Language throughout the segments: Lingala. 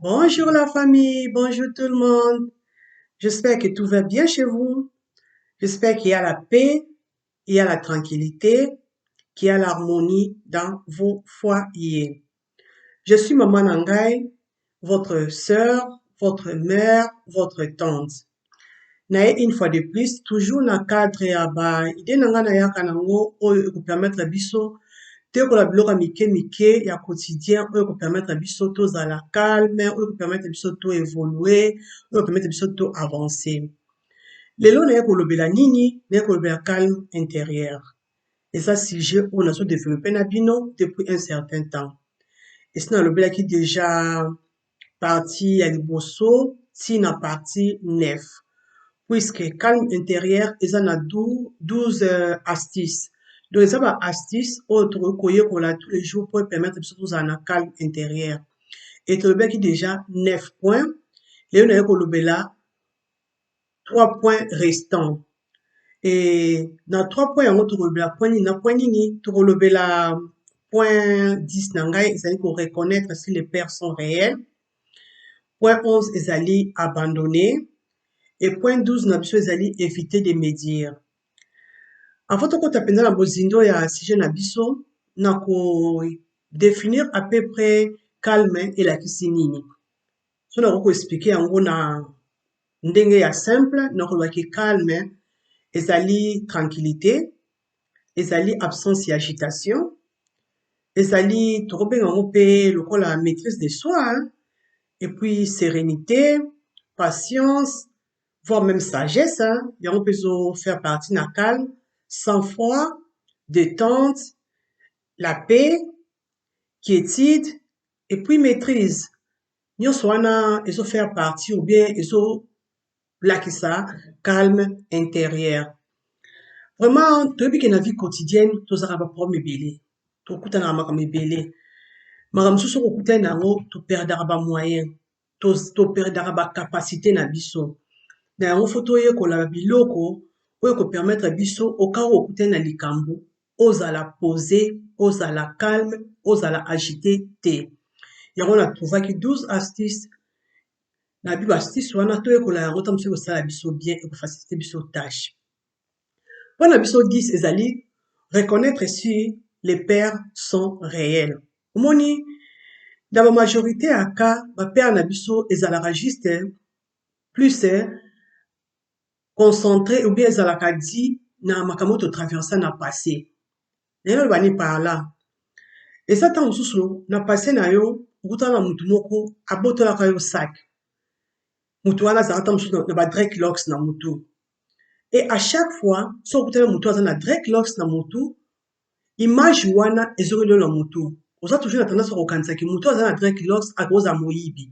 Bonjour la famille, bonjour tout le monde. J'espère que tout va bien chez vous. J'espère qu'il y a la paix, il y a la tranquillité, qu'il y a l'harmonie dans vos foyers. Je suis Maman Nangai, votre sœur, votre mère, votre tante. Naye une fois de plus, toujours na cadre ya ba idée na nga nayaka nango oyo ekopermettre biso toyekola biloko ya mike mike ya quotidien oyo ekopermettre biso tozala calme, oyo ekopermettre biso to évoluer, oyo ekopermettre biso to avancer. Lelo naye kolobela nini? Naye kolobela calme intérieur. Eza sujet oyo nazo développer na bino depuis un certain temps. Esi nalobelaki déjà partie ya liboso ti na partie 9. Puisque calme intérieur eza na 12 astuces. Donc eza ba astuces oyo tokoki koyekola tous les jours pour permettre biso tozala na calme intérieur. Et tolobelaki déjà 9 points. Lelo naye kolobela 3 points restants. Et na 3 points yango, tokolobela point nini na point nini? Tokolobela point 10 na ngai, ezali koreconnaître si les peurs sont réelles. Point 11 ezali abandonner. Et point 12 na biso ezali éviter de médire. Avant tokota mpenza na bozindo ya sujet na biso, na kodéfinir à peu près calme elakisi nini. So nakoki koexpliquer yango na ndenge ya simple, nakolobaki calme ezali tranquillité, ezali absence ya agitation, ezali, tokobenga yango mpe lokola maîtrise de soi, hein? Et puis sérénité, patience, voire même sagesse, hein? Yango mpe ezofaire partie na calme, sang-froid, détente, la paix, quiétude et puis maîtrise. Nyonso wana ezofaire partie ou bien ezolakisa calme intérieur. Vraiment, toyebi ke na vie quotidienne tozalaka baproblème ebele, tokutanaka makambo ebele. Makambo mosusu okokutani na yango, toperdaka bamoyen, toperdaka bacapacité na biso. Na yango, faut toyekola biloko oyo ekopermettre biso, okaka okutani na likambo, ozala posé, ozala calme, ozala agité te. Yango na trouvaki 12 astuces na bi baastuce wana, toyekola yango ta mosu ekosala biso bien, ekofacilite biso tâche. Mpona biso 10 ezali reconnaître si les peurs sont réelles. Omoni, na bamajorité ya cas, bapeurs na biso ezalaka juste plus concentré ou bien ezalaka di na makambo oyo totraversa na passé. Naye naloba ni par là, eza ntango mosusu na passé na yo okutana na motu moko abotolaka yo sac. Motu wana azalaka ntango mosusu na badreadlocks na motu. Et à chaque fois soki okutana motu aza na dreadlocks na motu, image wana ezongeli yo na motu. Oza toujours na tendance ya kokanisaki motu aza na dreadlocks akozala moyibi.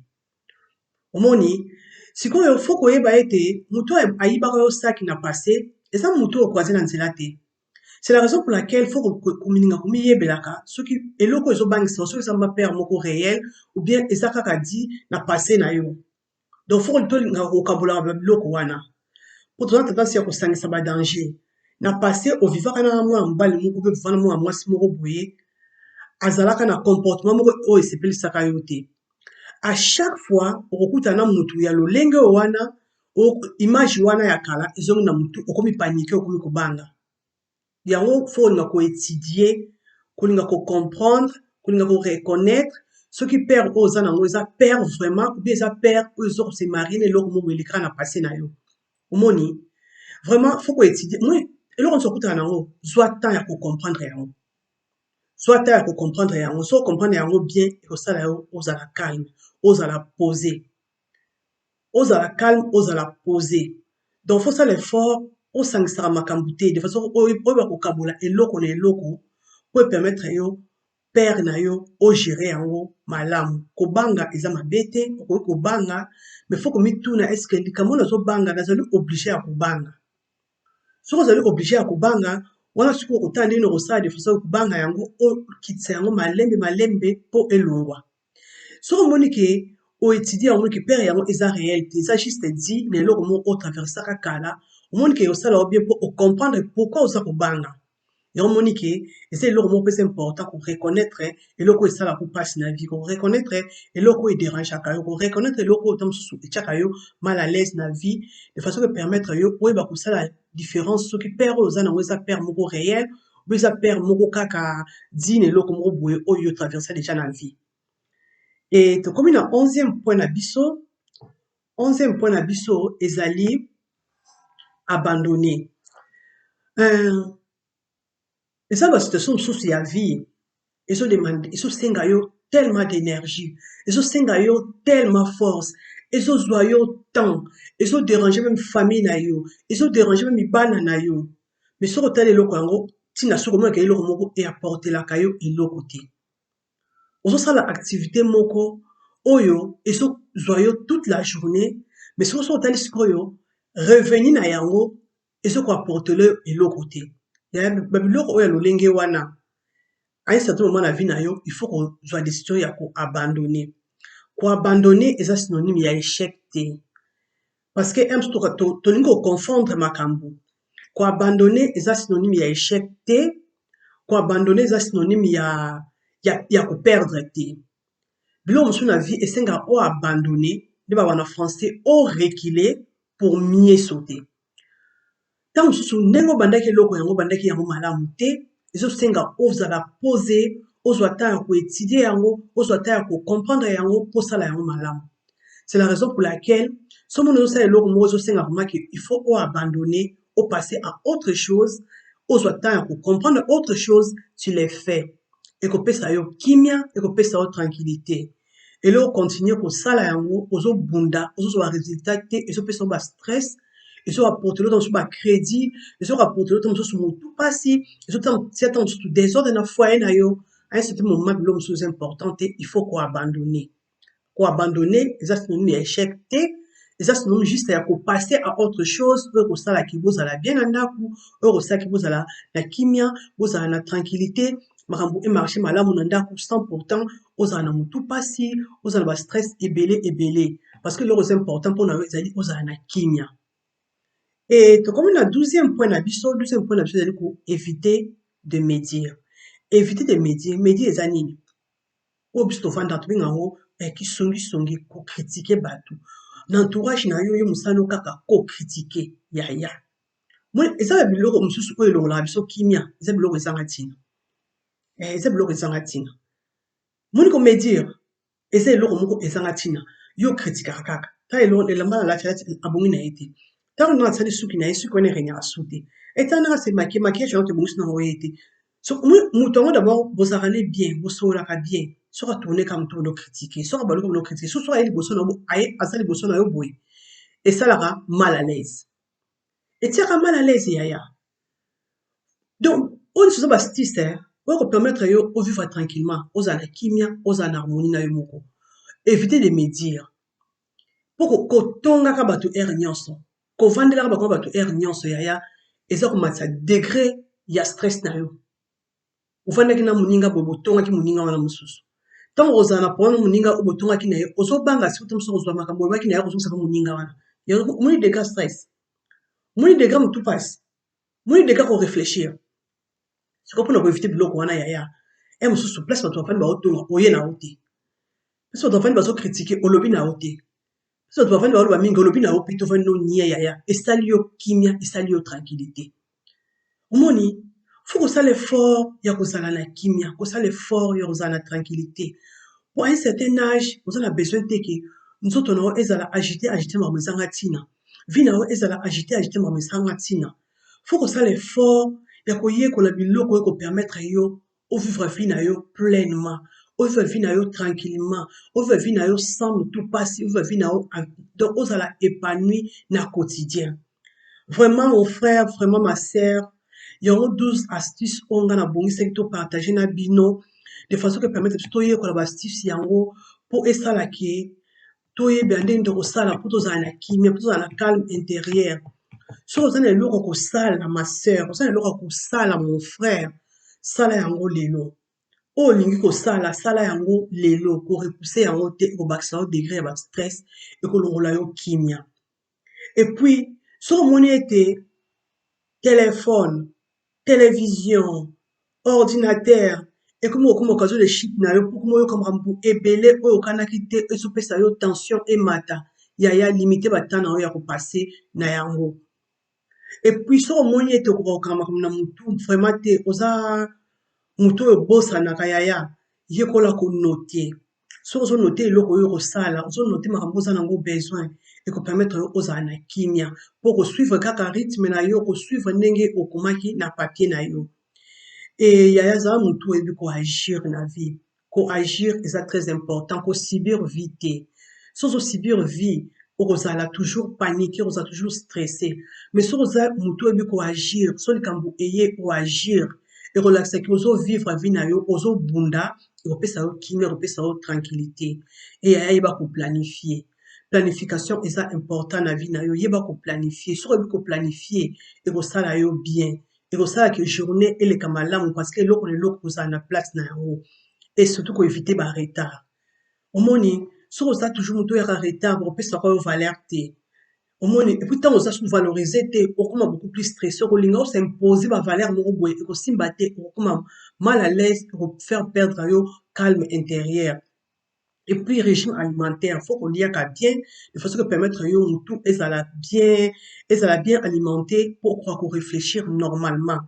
Omoni sikoyo, faut koyeba ete motu ayibaka yo saki na passé eza motu oyo okroise na nzela te. C'est la raison pour laquelle faut komininga komiyebelaka soki eloko ezobangisa, soki eza mapeur moko réel ou bien eza kaka di na passé na yo. Donc faut tolinga kokabolaka biloko wana, po toza tendance ya kosangisa badanger. Na passé ovivaka na mwana mobali moko mpe ovivaka na mwana mwasi moko boye, azalaka na comportement moko oyo esepelisaka yo te. À chaque fois okokutana na motu ya lolenge oyo wana, image wana ya kala ezongi na motu, okomi paniqué, okomi kobanga. Yango faut kolinga koétudier, kolinga kocomprendre, kolinga koreconnaître soki peur oyo oza nango eza peur vraiment ou bien eza peur oyo ezokose marier na eloko moko elekaka na passé na yo. Omoni, vraiment faut koétudier. Moi, eloko nyonso okutana nango, zwa temps ya kocomprendre yango, zwa temps ya kocomprendre yango. So ocomprendre yango bien, ekosala yo ozala calme, ozala posé, ozala calme, ozala posé. Donc faut sala effort, osangisaka makambo te, de façon oyo bakokabola eloko na eloko po epermettre yo peur na yo ogérer yango malamu. Kobanga eza mabe te, okoki kobanga, mais faut komituna: est ce que likambo oyo nazobanga, nazali obligé ya kobanga? Soki ozali obligé ya kobanga wana, sikoyo okotala ndenge okosala de façon kobanga yango, okitisa yango malembe malembe mpo elongwa. Soki omoni ke oétudier yango, omoni ke peur yango eza réel te, eza juste di na eloko moko otraversaka kala, omoni ke osala yo bien mpo ocomprendre pourquoi oza kobanga. Yango omoni ke eza eloko moko eza important ko reconnaitre eloko oyo esalaka yo mpasi na vie, ko reconnaitre eloko oyo ederangeaka yo, ko reconnaitre eloko oyo tango mosusu etiaka yo mal à l'aise na vie, de façon ko permettre yo oyeba kosala difference soki peur oyo oza nango eza peur moko réel ou eza peur moko kaka dine eloko moko boye oyo yo traversa dejà na vie. Et tokomi na 11e point na biso. 11e point na biso ezali abandonner. Eza ba situation mosusu ya vie ezodemande, ezosenga yo tellement d'énergie, ezosenga yo tellement force, ezozwa yo temps, ezoderange meme famille na yo, ezoderange meme bana na yo. Mais soki otali eloko yango ntina, soki omonaka eloko moko eapportelaka yo eloko te, ozosala activité moko oyo ezozwa yo toute la journée, mais soki otali sikoyo revenu na yango ezokoapportele yo eloko te. Babiloko oyo ya lolenge wana, à un certain moment na vie na yo, il faut kozwa décision ya koabandonner. Koabandonner eza synonyme ya échec te, parce que un tolingi koconfondre makambo. Koabandonner eza synonyme ya échec te, koabandonner eza synonyme ya koperdre te. Biloko mosusu na vie esengaka oabandonner, nde baba na français oreculer pour mieux sauter. Ntango mosusu ndenge obandaki eloko yango, obandaki yango malamu te, ezosenga ozala posé, ozwa temps ya koétudier yango, ozwa temps ya kocomprendre yango mpo osala yango malamu. C'est la raison pour laquelle soki omoni ozosala eloko moko ezosenga vraiment ke il faut oabandonner, opasser à autre chose, ozwa temps ya kocomprendre autre chose, tu le fais, ekopesa yo kimia, ekopesa yo tranquillité. Eloko continue kosala yango, ozobunda, ozozwa résultat te, ezopesa yo bastress, ezoapporter yo mosusu bacrédit, ezoapporter yo mosusu motu mpasi, ezotia ntango mosusu désordre na foyer na yo. À un certain moment, biloko mosusu eza important te, il faut koabandonner. Koabandonner eza synonyme ya échec te, eza synonyme juste ya kopasser à autre chose oyo kosalaki bozala bien na ndako, oyo kosalaki bozala na kimia, bozala na tranquillité, makambo emarche malamu na ndako, sans pourtant ozala na motu mpasi, ozala na bastress ebele ebele, parce que eloko eza important mpona yo ezali ozala na kimia. Et tokomi na 12e point na biso. 12e point na biso ezali koéviter de médire. Éviter de médire. Médire eza nini? Oyo biso tovandaka tobenga yango kisongisongi, kocritiquer bato na entourage na yo. Yo mosala kaka kocritiquer, yaya, eza na biloko mosusu oyo elongolaka biso kimia, eza biloko ezanga ntina, eza biloko ezanga ntina. Moni, komédire eza eloko moko ezanga ntina. Yo critiquaka kaka ta elamba na lati, alati abongi na ye te, ntango ndenge asali suki na ye, suki wana eregnaka su te, etala ndenge ase maquillage yango tebongisi nango ye te. Moto yango d'abord bozalaka ne bien, bosololaka bien, soki atourne kaka moto bono critique, soki abaluki bono critique, soki aye liboso na yo, aye aza liboso na yo boye, esalaka mal à l'aise, etiaka mal à l'aise, yaya. Donc oyo nyonso eza baastuce oyo kopermettre yo ovivre tranquillement, ozala na kimia, ozala na harmonie na yo moko. Éviter de médire, mpo kotongaka bato heure nyonso, kovandelaka bango bato heure nyonso, yaya, eza komatisa degré ya stress na yo. Ofandaki na moninga boye, botongaki moninga wana mosusu, ntango kozala na problème moninga oyo botongaki na ye, ozobanga soki mosusu kozwa makambo olobaki na ye, kozongisa mpe moninga wana. Omoni degré stress, omoni degré motu mpasi, omoni degré koréfléchir. Sikoyo mpona koéviter biloko wana, yaya, e mosusu place bato bafandi baotonga, oye na yo te. Place bato bafandi bazocritiquer, olobi na yo te. Place bato bafandi baloba mingi, olobi na yo mpe tovandi no nie. Yaya, esali yo kimia, esali yo tranquillité. Omoni, faut kosala effort ya kozala na kimia, kosala effort ya kozala na tranquillité. Po à un certain âge, oza na besoin te ke nzoto na yo ezala agité agité, makambo ezanga ntina, vie na yo ezala agité agité, makambo ezanga ntina. Faut kosala effort ya koyekola biloko oyo kopermettre yo ovivre vie na yo pleinement, ovivre vie na yo tranquillement, ovivre vie na yo sans motu mpasi, ovivre vie na yo, donc ozala épanoui na quotidien. Vraiment mon frère, vraiment ma sœur, yango 12 astuces oyo nga nabongisaki topartage na bino, de façon ke permettre biso toyekola baastuce yango mpo esalaki toyebela ndenge tokosala mpo tozala na kimia, mpo tozala na calme intérieur. Soki oza na eloko ya kosala, ma sœur, oza na eloko ya kosala, mon frère, sala yango lelo. Oyo olingi kosala, sala yango lelo, korepousser yango te, ekobakisa yo degré ya bastress, ekolongola yo kimia. Et puis soki omoni ete telefone Television, ordinateur ekomi kokoma occasion de chute na yo po okoma oyoka makambo ebele oyo okanaki te ezopesa yo tension emata. Yaya limite ba temps na yo ya ko passer na yango. Et puis soki omoni ete okoka kokanga makambo na mutu vraiment te oza mutu oyo obosanaka yaya yekola ko noter. Soki ozo noter eloko oyo okosala, ozo noter makambo oza nango besoin, eko permettre yo ozala na kimia po oko suivre kaka rythme na yo, oko suivre ndenge okomaki na papier na yo. Et yaya zala mutu oyebi ko agir na vie. Ko agir eza très important, ko subir vie te. Soki ozo subir vie, okozala toujours panique, okozala toujours stresse. Mais soki oza mutu oyebi ko agir, soki likambo eye o agir, ekolakisa ke ozo vivre vie na yo, ozo bunda, ekopesa yo kimia, ekopesa yo tranquillite. Et yaya yeba ko planifier. Planification eza important na vie na yo, yeba ko planifier. Soki oyebi ko planifier, ekosala yo bien. Ekosala ke journee eleka malamu parce que eloko na eloko ekozala na place na yango. Et surtout ko eviter ba retard. Omoni, soki oza toujours mutu oyaka retard, bakopesaka yo valeur te. Omoni, et puis tango oza sous valoriser te, okoma beaucoup plus stresse, okolinga o s'imposer ba valeur moko boye, ekosimba te, okokoma mal à l'aise, eko faire perdre yo calme interieur. Et puis régime alimentaire, faut koliaka bien, de façon ko permettre yo mutu ezala bien, ezala bien alimenté po okoka ko réfléchir normalement.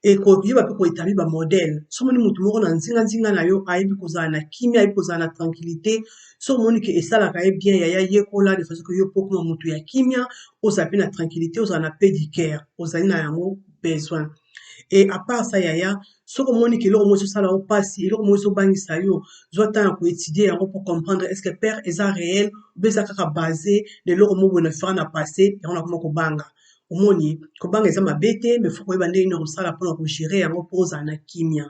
Et koyeba pe ko établir ba modèle. Soki omoni mutu moko na nzinga nzinga na yo ayebi kozala na kimia, ayebi kozala na tranquillité, soki omoni ke esalaka ye bien, yaya yekola de façon que yo pe okoma mutu ya kimia, ozala pe na tranquillité, ozala na paix du cœur, ozali na yango besoin. Et à part ça yaya, soki omoni ke eloko moko ezosala yo pasi, eloko moko ezobangisa yo, zwa temps ya ko etudier yango pour comprendre est-ce que peur eza réel ou bien eza kaka base na eloko moko boye na vivaka na passe, yango nakoma kobanga. Omoni, kobanga eza mabe te, mais faut koyeba ndenge nini okosala mpona ko gerer yango po ozala na kimia.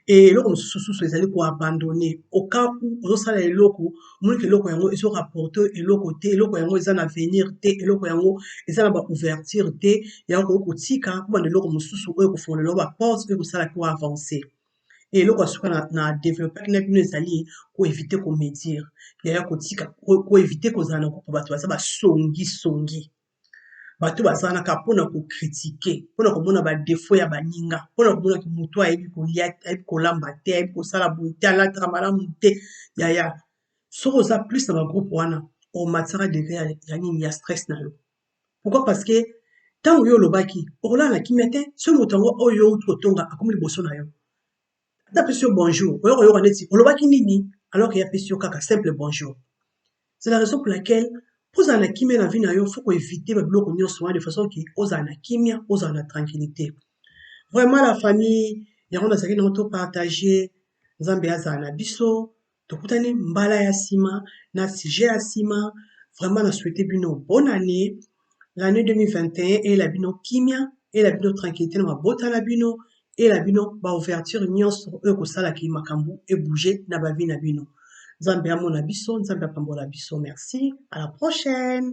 Et eloko mosusu susu ezali ko abandonner. Au cas où ozosala eloko, omoni ke eloko yango ezo rapporter eloko te, eloko yango eza na avenir te, eloko yango eza na ba ouverture te, yango okoki kotika obanda eloko mosusu oyo ekofongolela yo ba porte oyo ekosala ke o avancer. Et eloko ya suka na developpaki na bino ezali ko eviter ko medire. Yaya kotika ko eviter kozala na groupe ya bato baza basongi songi. Bato baza wana kaka mpona ko critiquer, mpona komona ba defaut ya baninga, mpona komona ke moto ayebi kolia te, ayebi kolamba te, ayebi kosala boye te, alataka malamu te. Yaya, soki oza plus na ba groupe wana, okomatisaka degre ya nini ya stress na yo. Pourquoi? Parce que tango yo olobaki okolala na kimia te soki moto yango oyo outi kotonga akomi liboso na yo. Ata apesi yo bonjour, oya koyoka neti olobaki nini alors que ye apesi yo kaka simple bonjour. C'est la raison pour laquelle po ozala na kimia na vie na yo, faut ko eviter ba biloko nionso wana de façon que ozala na kimia, ozala na tranquillite. Vraiment la famille, yango nazalaki nango to partager, Nzambe azala na biso, tokutani mbala ya sima na sujet ya sima. Vraiment na souhaiter bino bonne annee, l'annee 2021 eyela bino kimia, eyela bino tranquillite na mabota na bino, eyela bino ba ouverture nionso oyo ekosala ke makambo e bouger na ba vie na bino. Nzambe amona biso, Nzambe apambola biso. Merci, à la prochaine.